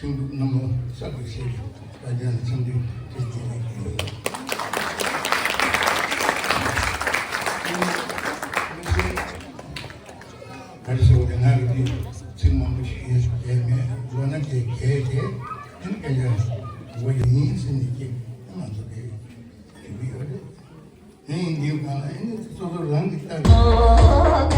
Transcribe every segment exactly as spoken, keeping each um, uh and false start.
ཤིང་འབྲུག་རྣམ་པ་གསར་དུ་ཞེས་ད་ལྟ་འཚམས་འདྲི་དེ་རྒྱུན་ལས་ཀྱི་ཡོད། ག་རེ་ཟེར་བ་དེ་ང་གི་དེ་ཚིག་མང་པོ་ཞིག་ཡོད་ཞིག་བྱས་མེད་འགྲོ་ན་དེ་གལ་ཏེ་དེ་ནི་སྐད་ཆ་འོ་ཡ་ཡིན་ཟེར་ནས་ཀྱི་ང་ཚོ་དེ་ཞུ་གི་ཡོད་རེད། ངས་འདིའི་སྒང་ལ་ཨེ་ནི་སོ་སོ་རང་གི་ལྟ་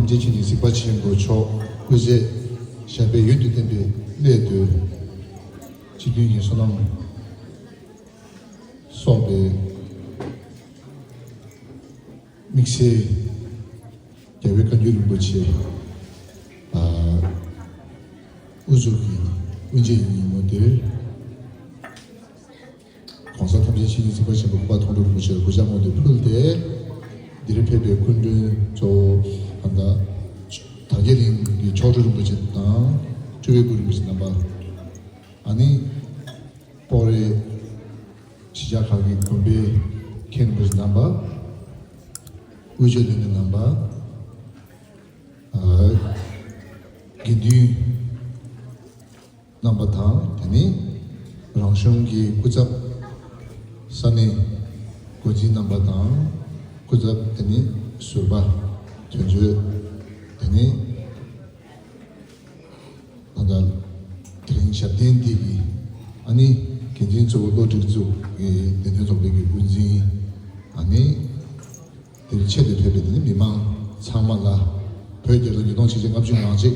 རྗེ་ཆོས་ཉིད་གཟིགས་པ་ཆེན་པོ་མཆོག་སྐུ་ཚེ་ཞབས་པད་ཡུན་དུ་བརྟན་པའི་སླད་དུ། སྤྱི་མཐུན་གྱི་བསོད་ནམས་གསོག་པའི་དམིགས་བསལ་རྒྱལ་བའི་བཀའ་འགྱུར་རིན་པོ་ཆེ། ཨ། དབུ་འཛུགས་ཀྱི་དབུ་འབྱེད་ཉིན་མོ་འདིར། གོང་ས་ཐམས་ཅད་མཁྱེན་ཅིང་གཟིགས་པ་ཆེན་པོ་གུས་པ་མཐོང་གྲོལ་རིན་པོ་ཆེ་ལ་གུས་ཕྱག་སྔོན་དུ་ཕུལ་ཏེ། འདིར་ཕེབས་པའི་སྐུ་མགྲོན་གཙོ་བོ་ཨ་ད་དར་རྒྱས་གླིང་གི་མཆོག་སྤྲུལ་རིན་པོ་ཆེ་དང་། སྤྲུལ་པའི་སྐུ་རིན་པོ་ཆེ་རྣམ་པ། ཨ་ནི་སྤོག་རའི་གཞིས་ཆགས་ཁག་གི་དགོན་པའི་མཁན་རིན་པོ་ཆེ་རྣམ་པ། དབུས་ཆོས་ལྷན་ཚོགས་རྣམ་པ། ཨ། དགེ་འདུན་རྣམ་པ་དང་། དེ་ནས་རང་གཞུང་གི་སྐུ་ཚབ་ས་གནས་འགོ་འཛིན་རྣམ་པ་དང་། སྐུ་ཚབ་དེ་ནས་ཟུར་པ་དོན་གཅོད། དེ་ནས་ད་ལྟ་དེ་རིང་ཞབས་བརྟན་འདི་གི་ཨ་ནི་འགན་འཛིན་གཙོ་བོ་བློ་སྒྲིག་འཛུགས་ཀྱི་བདེ་དོན་ཚོགས་པའི་གི་དབུ་འཛིན། ཨ་ནི་དེར་ཆེད་དུ་ཕེབས་པའི་དེ་ནི་མི་མང་ཚང་མ་ལ། བོད་རྒྱལ་ལོ་ཉིས་སྟོང་ཆིག་བརྒྱ་ལྔ་བཅུ་ང་གཅིག་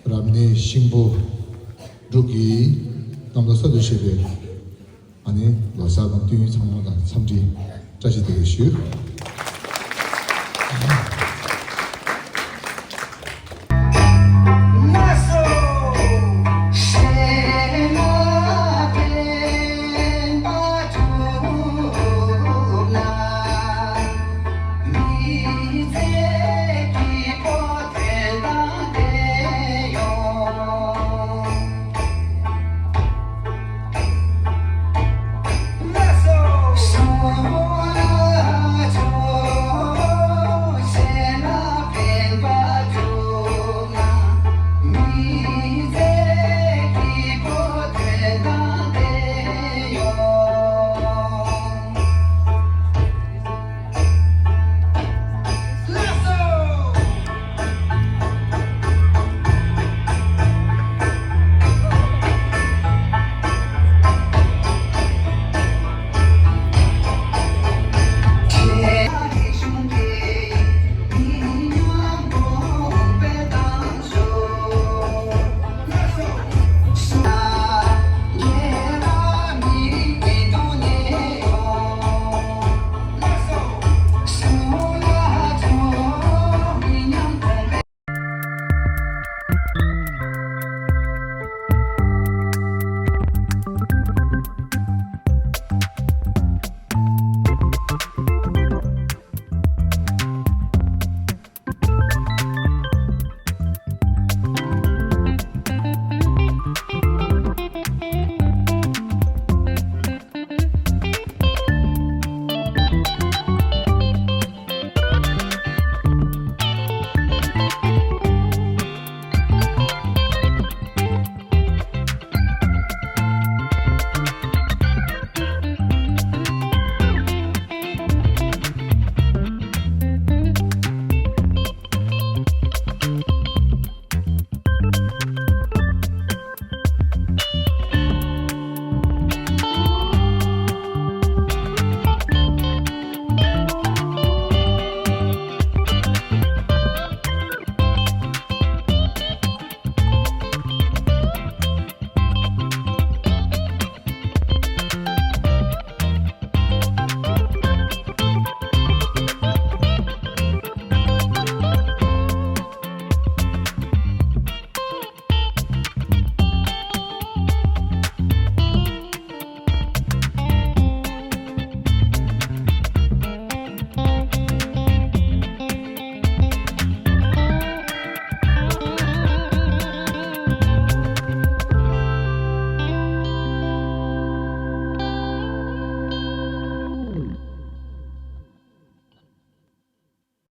རབ་གནས་ཤིང་ཕོ་འབྲུག་གི་གནམ་ལོ་གསར་དུ་བཞད་པའི་ཨ་ནི་ལོ་གསར་དང་བསྟུན་ཚང་མ་ལ་འཚམས་འདྲི་བཀྲ་ཤིས་བདེ་ལེགས་ཞུ།